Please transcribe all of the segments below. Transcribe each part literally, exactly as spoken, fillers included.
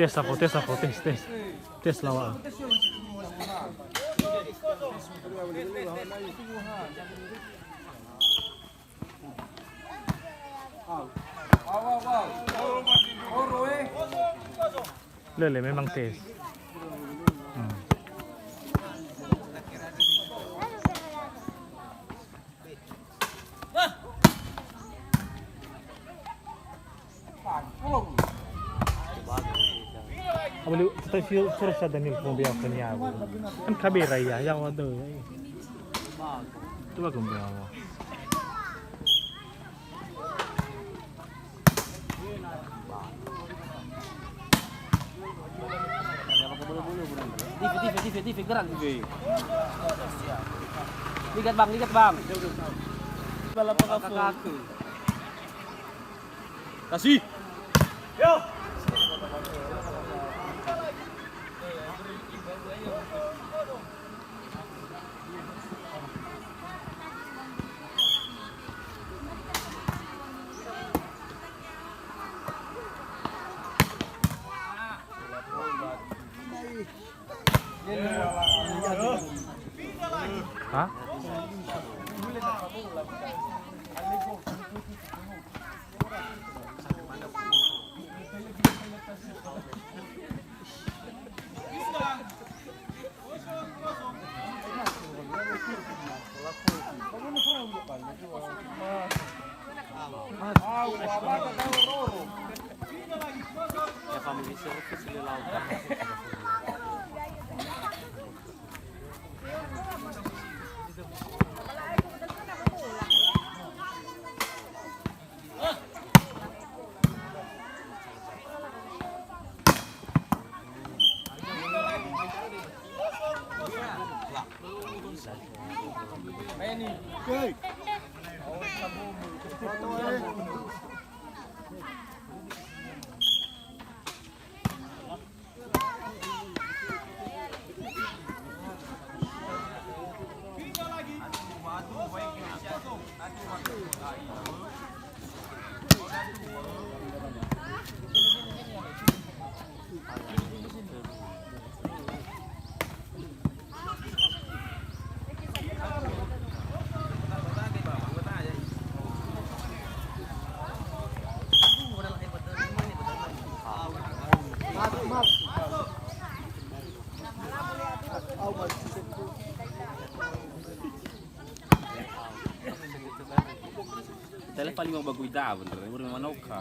Tes, Safo, tes, Safo, tes, tes. Tes lawa'ö. Lele, memang tes. Hmm. Abali, tapi si, suruh saya Daniel pun biar kenyang. Kan K B raya, ya, waduh, ya. Coba kembali. Dive, dive, dive, dive, gerak, dive. Ligat, Bang, ligat, Bang. Kakak aku. Kasih. Yo. Hah? Ya, family service, lelao. Tele paling mau bagus dah bener, udah mana oka.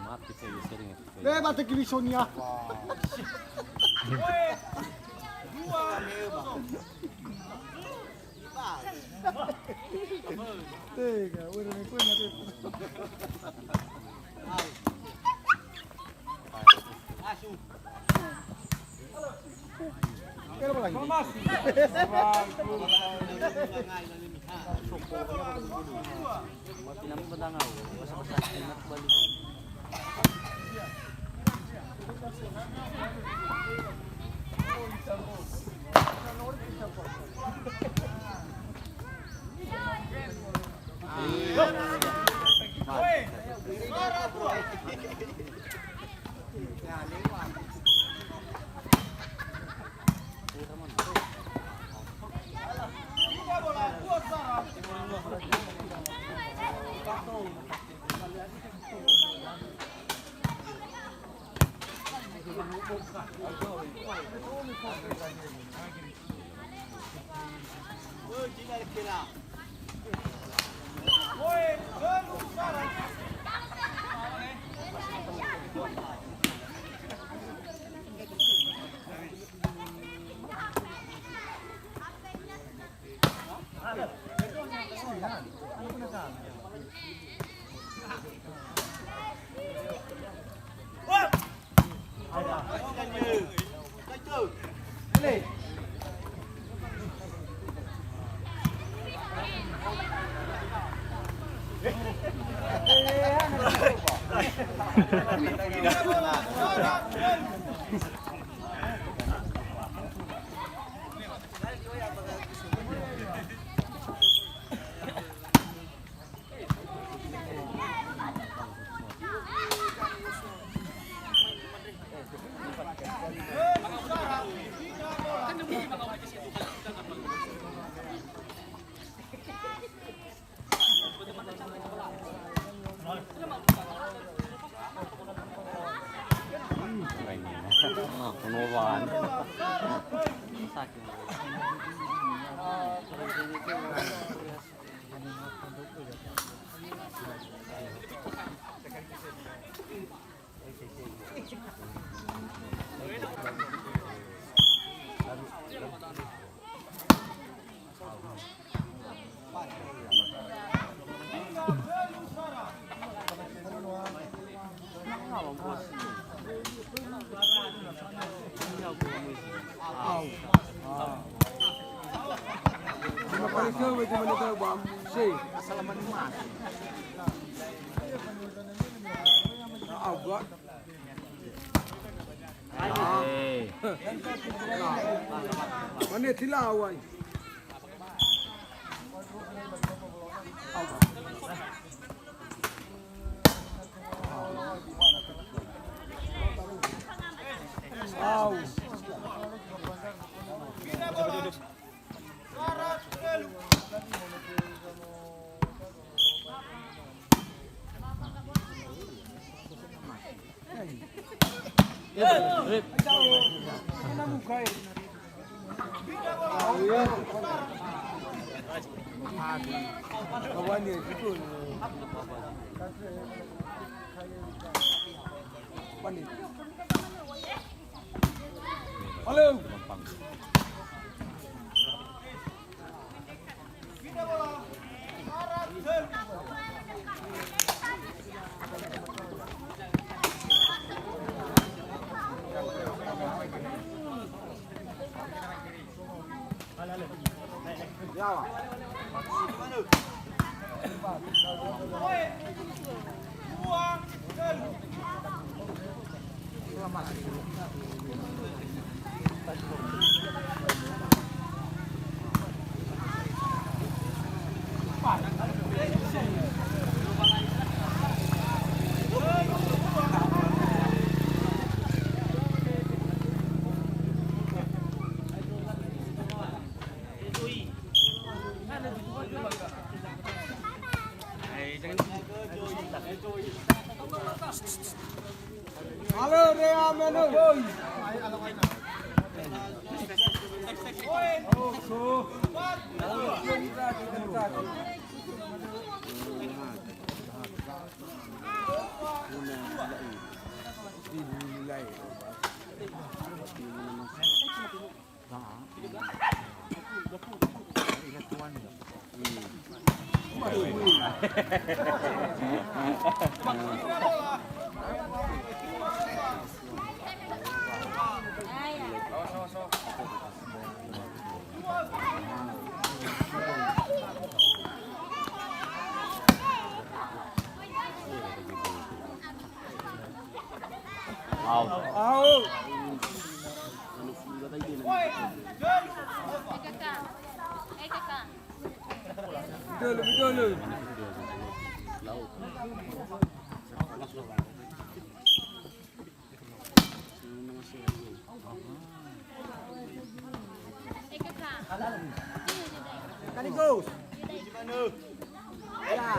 Mati saya sering. Lewat ke Lisonia. Tega, udah nih pun nanti. Mane tilawai. Au. Halo. Au. Au. Midolo, midolo. Sekaligus. Ya.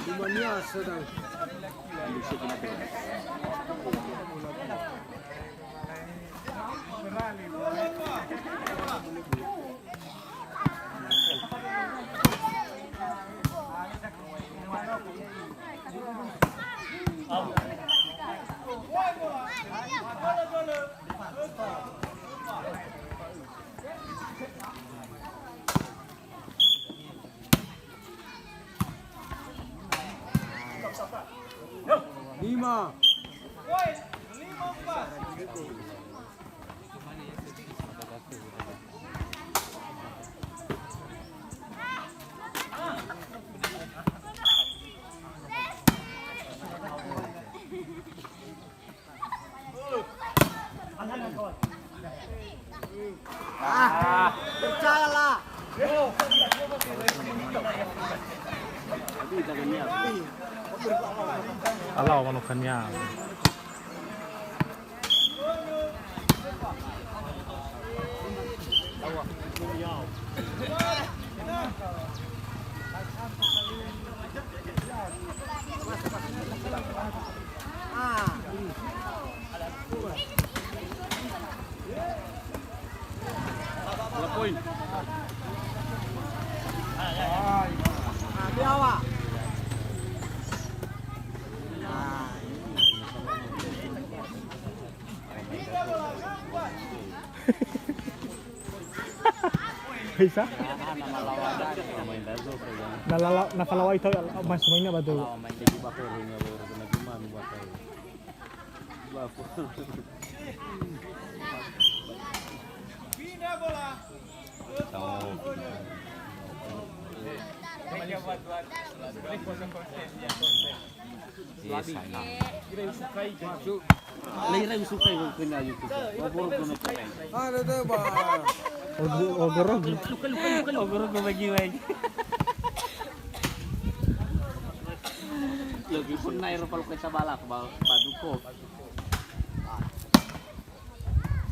Umania sedang. Ah, percayalah. Alau manukania. Dua poin. Bisa? Na lala-, na falawai tau ya, Mas, mainnya betul. Laira usukai kena YouTube. Ogoro-goro. Luka, luka, luka, luka. Ogoro-goro bagi-bagi. Lebih pernah era kalau kita balak, ba-, baduko.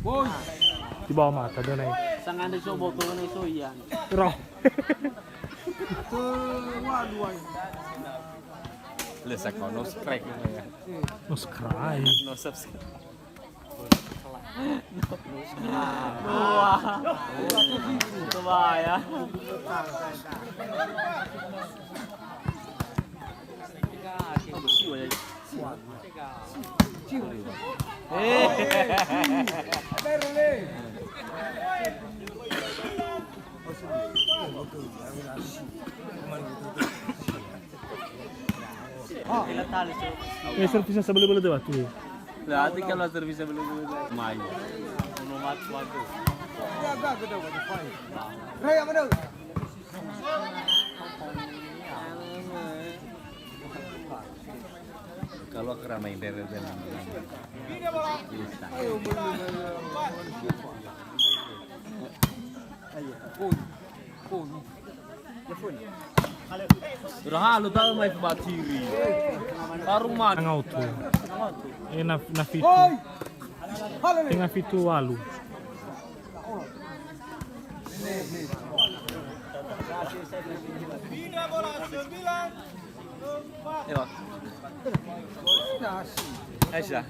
Boy. Di bawah mata dia naik. Sangandre so botol naik so iya. Roh. Ke waduh, ay. Lesa kau no subscribe ya. No subscribe. No subscribe. Wah. Coba ya. Eh, servisa sebelum-belum tu waktu. Lah, tinggal lah servisa sebelum-belum. Main. Nomor satu. Kalau kerana main dere-dere. Iraha lu tahu mai batiri. Taruman. Tengah utuh. Eh, na, na fitu. Tengah fitu walu. Pindah bola sembilan. Ayo. Aisyah.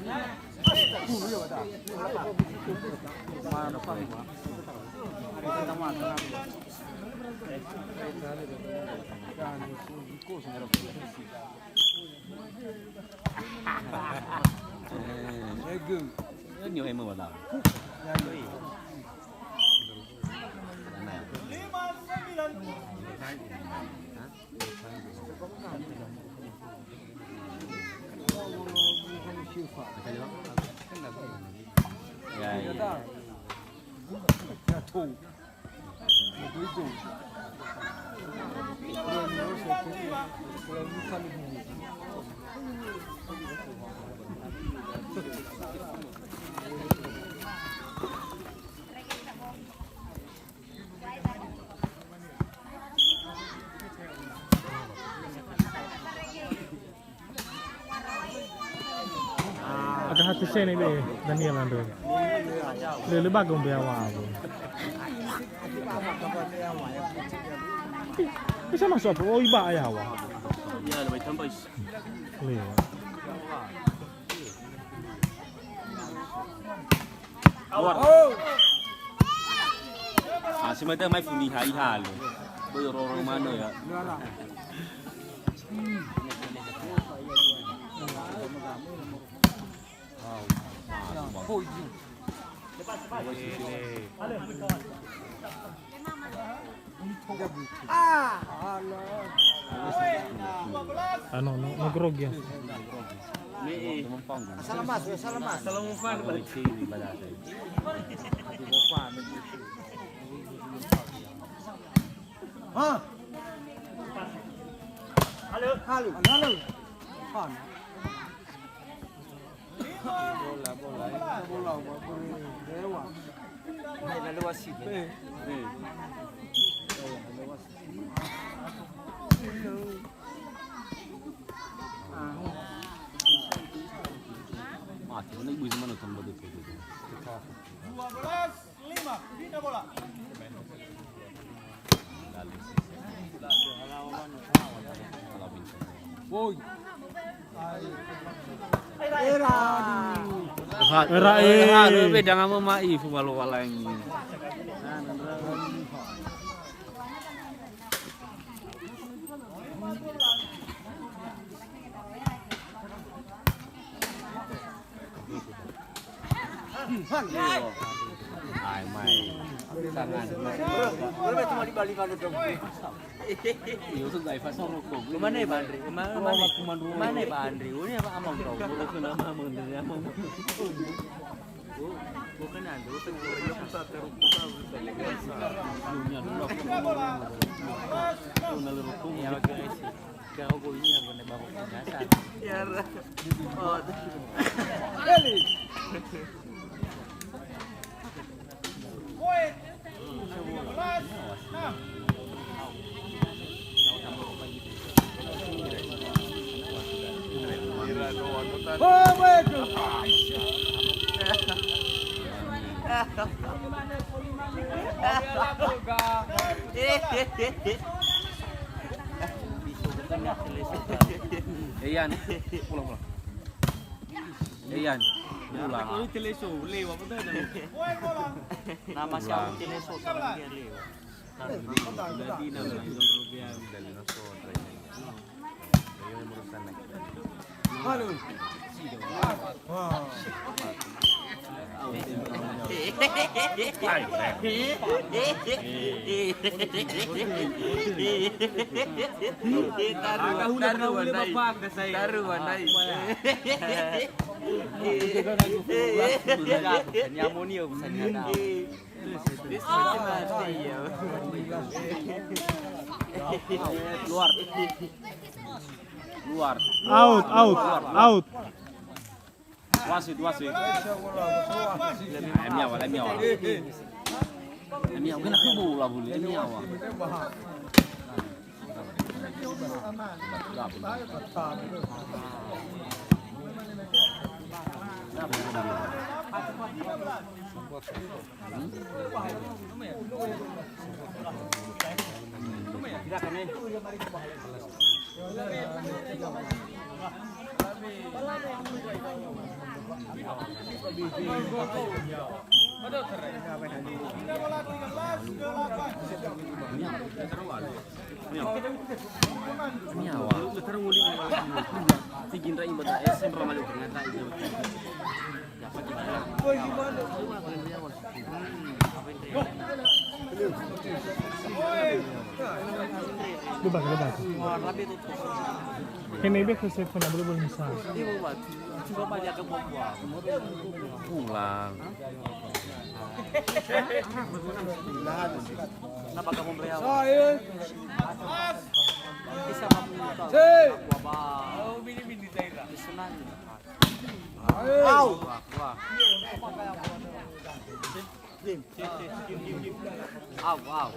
Ini yang mau. Ya, ya. Ada hati sene be Daniel Ando. Lele bagong be awa. Bisa masuk apa? Oh, iba ayawa. Ya, lebih tambah. Lewat. Luar. Ah, si mata mai funiha iha le. Boy roro mano ya. Ah, no, no, no grogi ya. Asal lemas, asal lemas. Asal lemas. Ha? Halo. Halo. Halo. Pan. Bola, bola, ya. Bola, bola, bola. Lewat. Nah, lalu wasit. Eh. Eh. Mati, mana ibu zaman nonton begitu. Dua belas lima, pindah bola. Woi. Era. Era, eh. Era, eh, beda ngama mai fu balo walangi. Hai, mai. Tangan. Iyo, tuh, guys, pas rokok. Mana ya, Bang Andri? Mana, mana? Mana ya, Bang Andri? Ini apa, amang kau? Bukan amang, bukan amang. Oh, bukan Andri, bukan Andri. Iya, oke, guys. Kau boinya bener baru biasa. Ya, Ra. Oh. Eli. Oh, baik. Eyan, pulang, pulang. Eyan, pulang. Kalau Teleso, lewat apa tadi? Nama siapa Teleso? Salah dia lewat. Jadi nama Teleso. Halo. Taru, taru, taru, taru, taru. Nyamoni ya, bukan nyana. Luar. Luar. Out, out, out. Wasit, wasit. Lain miawa, lain miawa. Lain miawa, kena ke bola boleh, lain miawa. Miawa. Tigindra imba da S M Ramalu ternyata itu. Coba, coba. Kena ibe ke saya pernah belum bisa. Pulang. Kenapa kamu meriah? Saya. Bisa mampu. Saya. Wabah. Au. Wah, wah. Au, au.